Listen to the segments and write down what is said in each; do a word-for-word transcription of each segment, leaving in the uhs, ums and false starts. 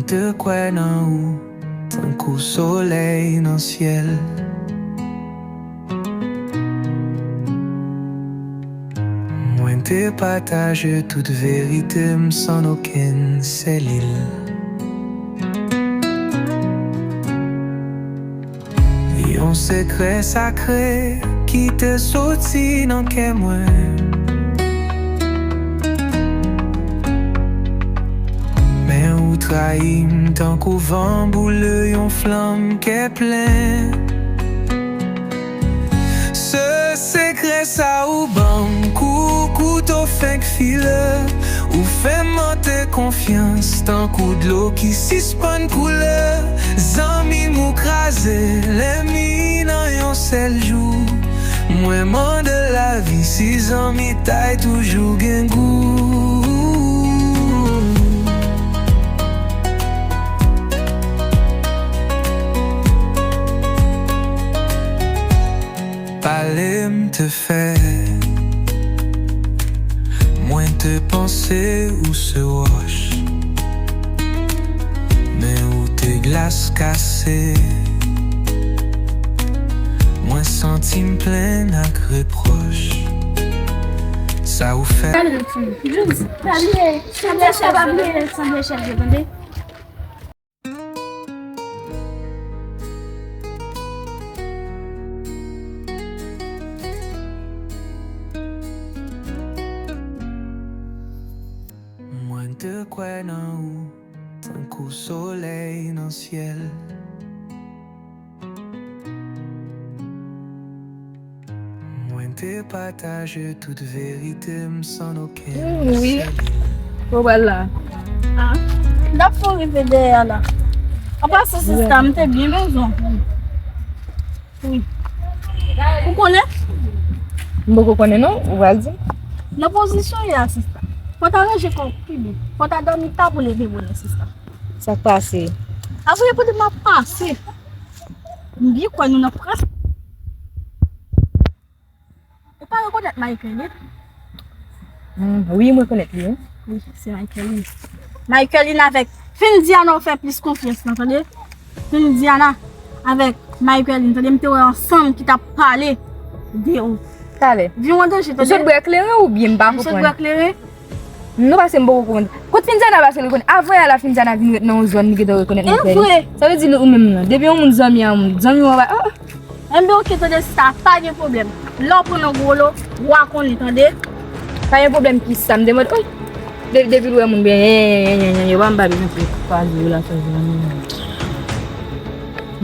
Te kwè nan ou, tankou solèy nan syèl. Mwen te pataje tout verite m san okenn selil. Yon sekrè sakre ki te soti nan kè mwen. Men ou trayi m tankou van boule yon flanm kè plen. Se sekrè sa ou ban m kou kouto fenk file. Ou fè m mante konfyans tankou dlo ki sispann koule. Zanmi m ou kraze lènmi nan yon sèl jou. Mwen mande lavi si zanmitay toujou gen gou. Pale m te fè. Mwen te panse ou se wòch, men ou te glas kase. Mwen santi m plen ak repwòch. Sa ou fè. Pale, Djouz, pa bliye, sanble chèf, pa bliye, sanble chèf, tande. Mwen te kwè nan ou, tankou solèy nan syèl. Mwen te pataje tout verite m san okenn selil. Wi. Ou pral la. Ah. N ap fè rive dèyè a la. An pasan, sista, m te byen bezwen. Wi. Ou konnen? M poko konnen non, ou pral di m. Nan pozisyon w ye a, sista, fò w ta ranje kò w pi byen. Fò w ta dòmi ta pou leve bonè, sista. Sa k pase? Avwe pou di m ap pase. M byen kwè nou nan près. Ou pa rekonèt Michael, wi? Hmm, wi, mwen rekonèt li, wi. Wi, se Michael, wi. Michael, li avèk Findiana, ou fè plis konfyans nan, tande? Findiana avèk Michael, tande? M te wè ansanm ki t ap pale de ou. Talè. Vin an danje, tande? Ou sot bwè kleren oubyen m pa konprann? M sot bwè kleren. Non, paske m poko konprann. Kot Findiana pase li konn. Avan yè la Findiana vin ret nan yon zòn li gentan rekonèt mwen fè li. E vre. Sa vle di ou menm nan. Depi yon moun zanmi a moun, zanmi w anba. Oh, oh. Enben, oke, tande sista, pa gen pwoblèm. Lè w pran nan gwo lo, w a konnen, tande. Pa gen pwoblèm ki sa m te mande. Oh. De-, depi l wè moun byen, en, en, en, en, en, yo pa m pa bezwen pou kwaze relasyon zanmi.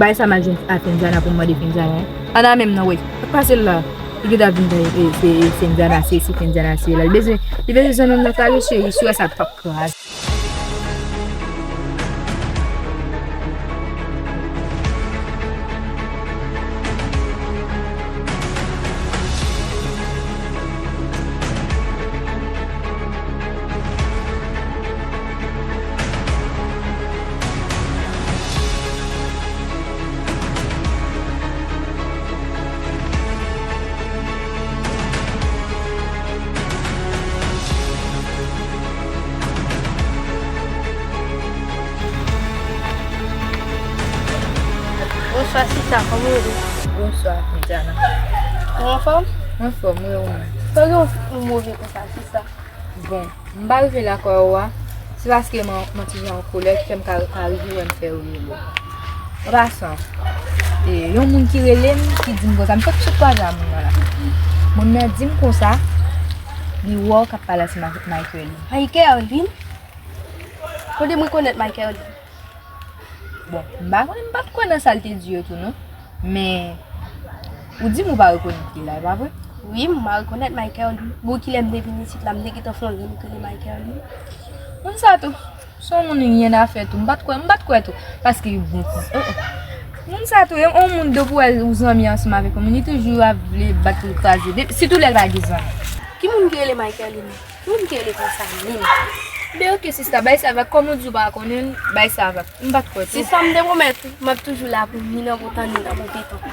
Bay sa m al jwenn a Fendiana pou m mande Fendiana. Ana menm nan, wè. Pase l la. Li gentan vin e, e, se, e, Fendiana, se, se Fendiana, se la. Li bezwen, li bezwen zanmi m nan kare cheri, si w wè sa p ap kraze. Bonswa, sista, kòman w ye? Bonswa, Fendiana. Ou anfòm? Anfòm, wi, ou menm? Sa w gen yon move konsa, sista? Bon, m pa rive lakay ou a, se paske mwen, mwen ti jan an kolè ki fè m ka, ka rive wè m fè ou rele. An pasan, e, yon moun ki rele m, ki di m konsa, m fèk sot kwaze a moun nan la. Moun nan di m konsa, li wè w k ap pale ansanm avèk Michael. Michael, wi? Kote m rekonèt Michael? Bon, m pa konnen, m pa t kwè nan sa l te di yo tou non. Men, ou di m ou pa rekonèt li la, e pa vre? Wi, m pa rekonèt Michael, wi. Bon, kilè m te vin isit la, m te gentan fè yon zanmi ki rele Michael, wi. Moun sa tou, se yon moun ryen a fè tou, m pa t kwè, m pa t kwè tou. Paske, bon, oh, oh. Moun sa tou, yon moun depi w wè ou zanmi ansanm avèk yon moun, li toujou ap vle bat pou l kraze, de-, sitou lè l pa gen zanmi. Ki moun ki rele Michael, wi? Moun ki rele konsa menm. Ben oke sista, bay sa avèk, kòm ou di ou pa konnen l, bay sa avèk. M pa t kwè tou. Sista, m te pwomèt ou, m ap toujou la pou w, ni nan bon tan, ni nan move tan.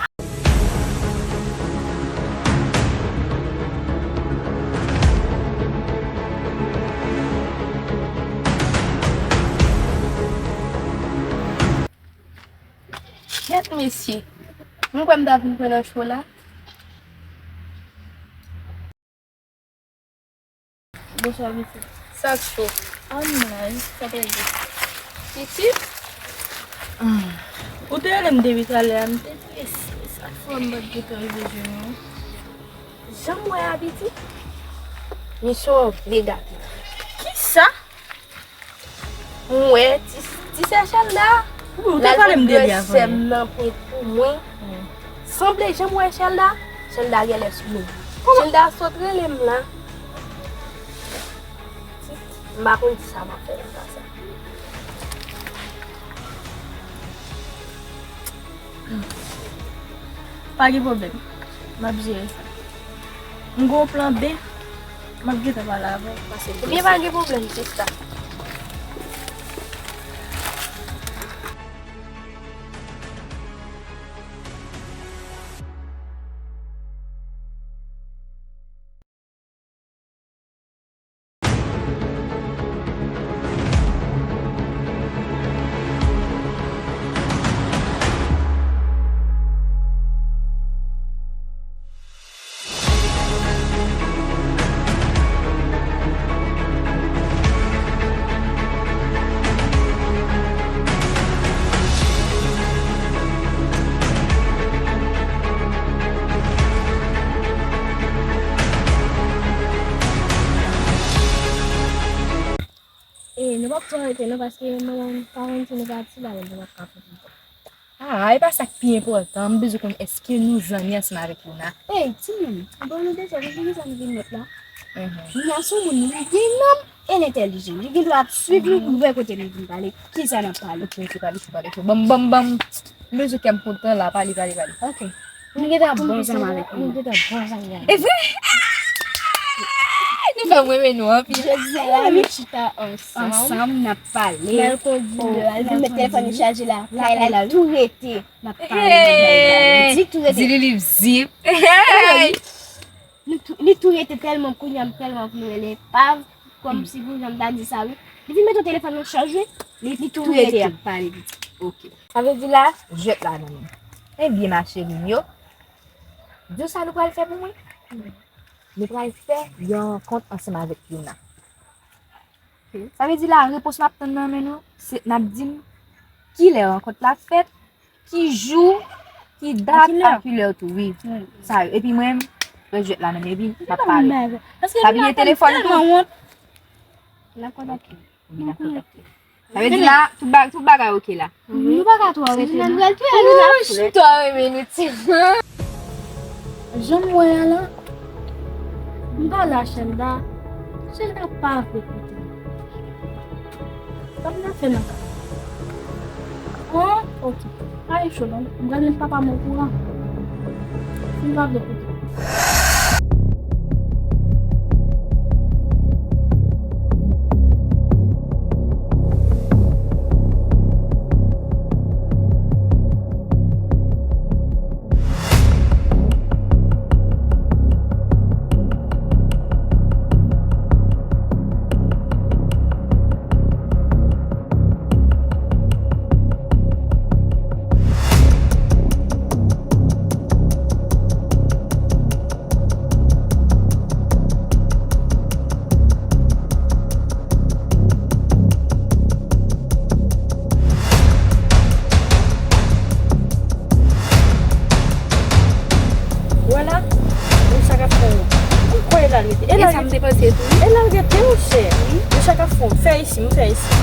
Mesye, nou kwè m ta vin pran nan cho la? Bonswa, pitit. Sa k cho? An nan, sa pral di. Pitit? Ou te rele m depi talè a, m te prese. Sa k fè m pa t gentan rive jwenn ou? Jan m wè a, pitit? Misyon an vle gate. Kisa? M wè ti, ti sè Chelda. Wi, ou te pale m de li avan yè. L al pran sè m nan pwen pou mwen. Wi. Sanble jan m wè Chelda, Chelda genlè sou nou. Kòman? Chelda sot rele m la. M pa konn kisa m ap fè nan ka sa. Pa gen pwoblèm. M ap jere sa. M gen yon plan B. M ap gentan pale avè w. Pase m. Ebyen, pa gen pwoblèm, sista. E, nou p ap twò rete non, paske manman m pa konn si nou pati la, nou p ap ka fè pita. Ah, e pa sa k pi enpòtan. M bezwen konn èske nou zanmi ansanm avèk Luna. Ey, timoun, bon, nou deja, nou deja nou vin nèt la. Mhm. Luna se yon moun, li gen nanm e l entèlijan. Li gen dwa ap swiv nou pou l wè kote nou vin pale, kisa n ap pale. Ok, ok, pale cho, pale cho. Ban m, ban m, ban m. M bezwen kè m kontan la, pale, pale, pale. Ok. Nou gentan ap bon zanmi avèk li. Nou gentan ap bon zanmi avèk li. E vre? Ah! Nou fè m renmen nou anpil. Jodi a la, nou chita ansanm. Ansanm, n ap pale. Mèkredi, oh, l al vin met telefòn li chaje la. Lakay la, tou rete. N ap pale, n ap bay pale. Li di tou rete. Zililip zip. Hey! Li tou, li tou rete tèlman kounye a, m tèlman vle rele epav, kòmsi pou jan m ta di sa, wi. Li vin mete telefòn nan chaj, wi. Li, li tou rete ap pale, li di. Ok. Sa vle di la, jwèt la nan men m. Ebyen, ma chérie m yo, di w sa nou pral fè pou mwen? Nou pral fè yon rankont ansanm avèk Luna. Sa vle di la, repons m ap tann nan men nou, se n ap di m kilè rankont la fèt, ki jou, ki dat, a kilè tou, wi. Sa yo. Epi mwen, m pral jwèt la nan men, epi m ap pale. Pa bliye telefòn tou. N ap kontakte. Wi, n ap kontakte. Sa vle di la, tout ba-, tout bagay ok la. Nou pa ka twò rete non. Nan pral touye nou la. Wouch, m twò renmen nou timoun. Jan m wè a la, m pale a Chelda, Chelda pa vle koute m. Sa m ta fè nan ka sa? An, ok. Pa gen cho non. M pral met papa m okouran. Si l pa vle koute m. Wè la, Richard ap fè yon. Ou kwè Elal rete? Elal rete. E sa m te panse tou, wi. Elal rete, monchè. Wi. Richard ap fè yon. Fè isi, m fè isi.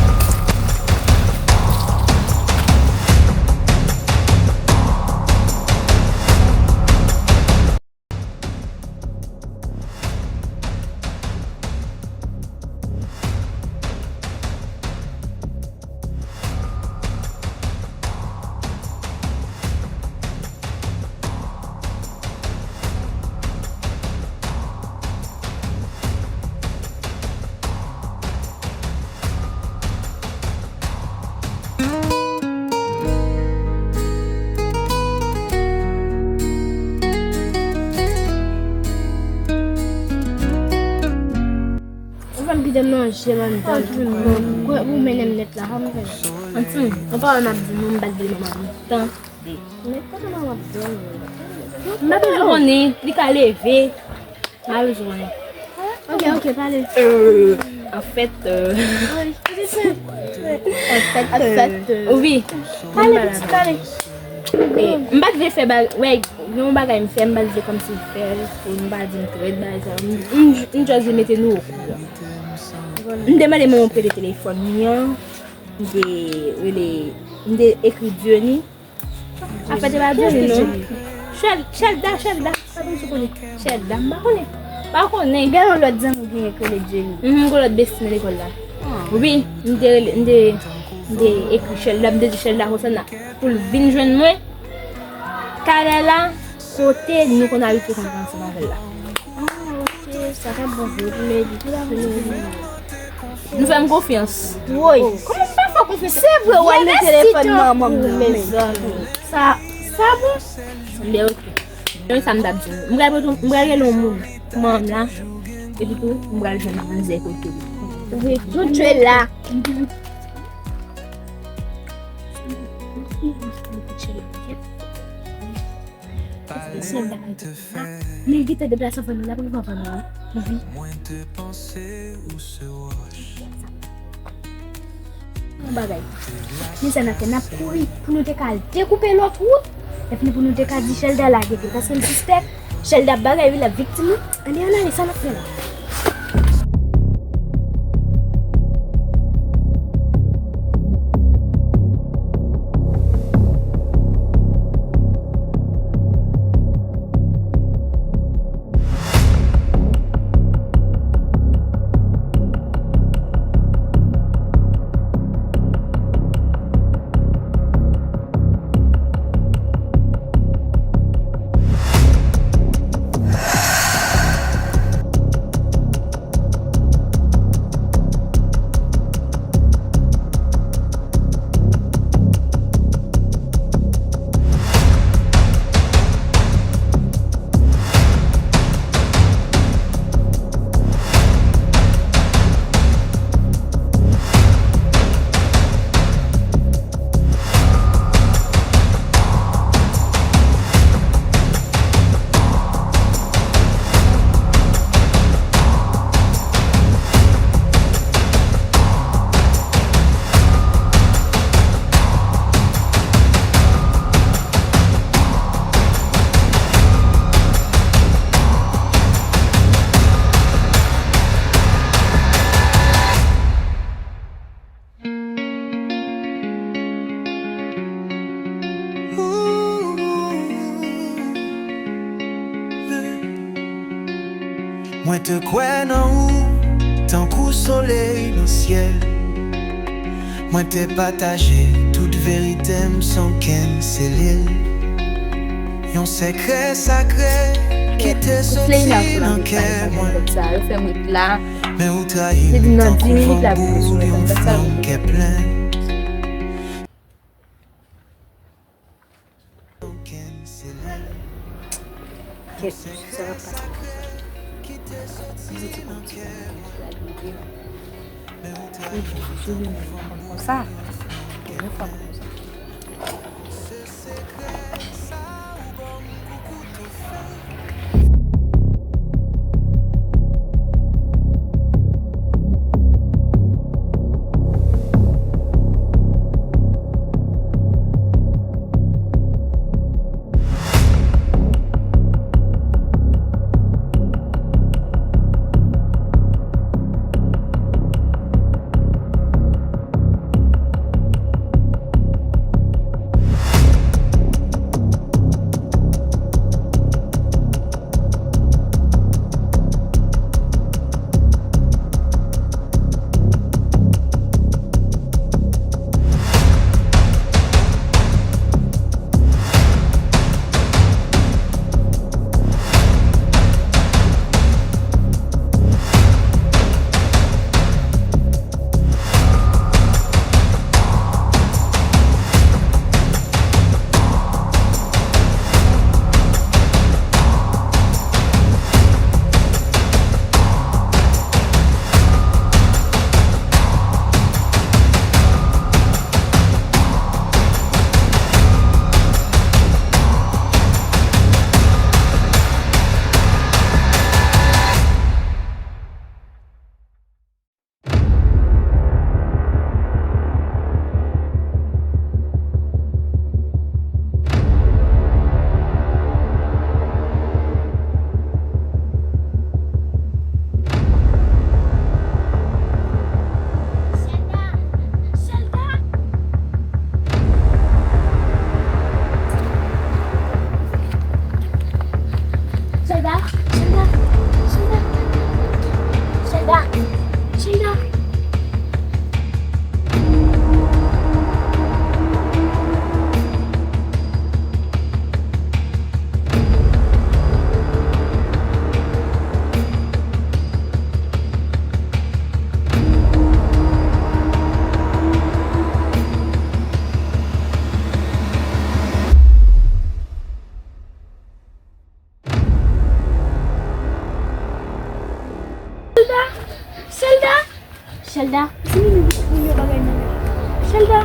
Ou fè m kite manje m anndan. Ou mennen m nèt la, sa m fè? Anti, yon pawòl m ap di nou, m bat vle manman m tan. Men kote manman ap dòmi? M pa toujou konnen, li ka leve. M pa toujou konnen. Ok, ok, pale. Euh, anfèt, euh, Wi. Anfèt, euh, Anfèt, euh, wi. Pale, pitit, pale. E, m pa t vle fè ba-, wè, gen yon bagay m fè, m pa t vle kòmsi fè l, pou nou pa di m trèt, bagay sa. M, m, m just vle mete nou okouran. M te mande manman m prete telefòn li an, m te rele, m te ekri Diony. Afè te pa Diony, non. Chèl-, Chèlda, Chèlda, pa konn si w konnen. Chèlda, m pa konnen. Pa konnen. Gen yon lòt zanmi ki rele Diony. Mhm, gen lòt besti nan lekòl la. Wi, m te rele, m te, m te ekri Chèlda, m te di Chèlda konsa nan, pou l vin jwenn mwen. Talè la, kote nou konn abitye konn pran ansanm avè l la. Ah, ok, sa t ap bon vre pou Lady. Ki la pou Lady? Nou fè m konfyans. Woy, kòman m pa fè w konfyans? Se vre, w al nan telefòn manman m nan, mezanmi. Sa, sa bon? Byen, ok. Men sa m t ap di w. M pral pote, m pral rele yon moun pou manman m la. Epi tou, m pral jwenn manzè kote li. Wi, tout jwe la. Paske si yon bagay te fè. Men li gentan deplase anvan nou, l ap rive anvan nou, wi. Mwen te panse ou se wòch. Yon bagay. Men sa n ap fè, n ap kouri pou nou te ka al dekoupe lòt wout, epi pou nou te ka di Chèlda lage tou, paske m sispèk Chèlda ap bagay, wi, l ap viktim, wi. Ann ale, ann ale, sa n ap fè la? Mwen te kwè nan ou tankou solèy nan syèl. Mwen te pataje tout verite m san kenn sele l. Yon sekrè sakre ki te soti nan kè mwen. Men ou trayi m tankou van boul yon flanm kè plen. Kèt, sa va pase. Li di konsa, la rive. Li di, sou li menm, fanm konsa. Premye fanm konsa. Chelda, se li menm ki pran bagay nan men. Chelda,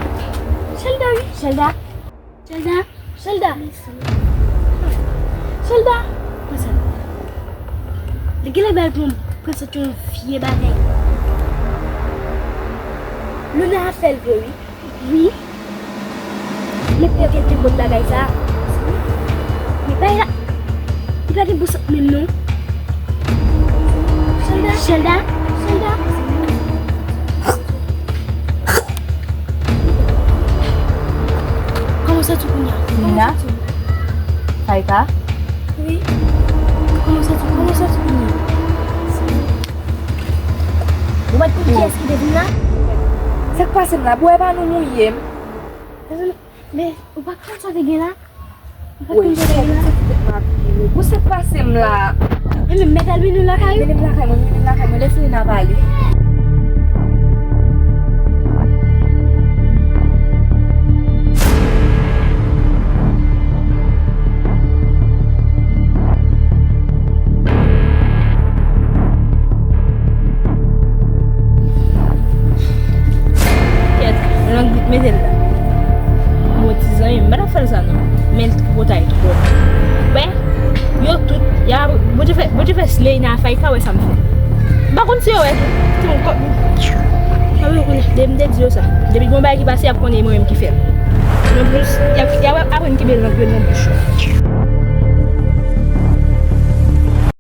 Chelda, wi, Chelda. Chelda, Chelda. Chelda. Pran sa. Li genlè ba l pran, pran sa yon vye bagay. Luna a fè l vre, wi. Wi. Mwen te gentan konn bagay sa. Men bagay la, li pa gen bon sans menm non. Chelda, Chelda, Chelda. Kòman w santi w kounye a? Kòman w Mina? Santi w? Faika? Wi. Kòman w santi w? Kòman w santi w kounye a? Ou pa t konn kiyès ki te vin la? Sa k pase m la? Bwè pa nou mouye m. Men, ou pa t konn sa te gen la? Ou pa t konn sa te gen la? Ou se k pase m la. E men, mèt al mennen w lakay ou? Mennen m lakay mwen, mennen m lakay mwen, lè fini n a pale. Kèt, lang bout mete l la. Bon, ti zanmi m, m pa t ap fè l sa non. Men l tripotay twòp. Wè, yo tout, y a, Bondye fè, Bondye fè si Leina a fè, ka wè sa m fè. M pa konn si yo wè tou. Ti moun kòk. Depi m te di yo sa. Depi gon bagay ki pase, y ap konnen e mwen menm ki fè l. Nan plis, y ap, y ap aprann kenbe lang yo nan bouch yo.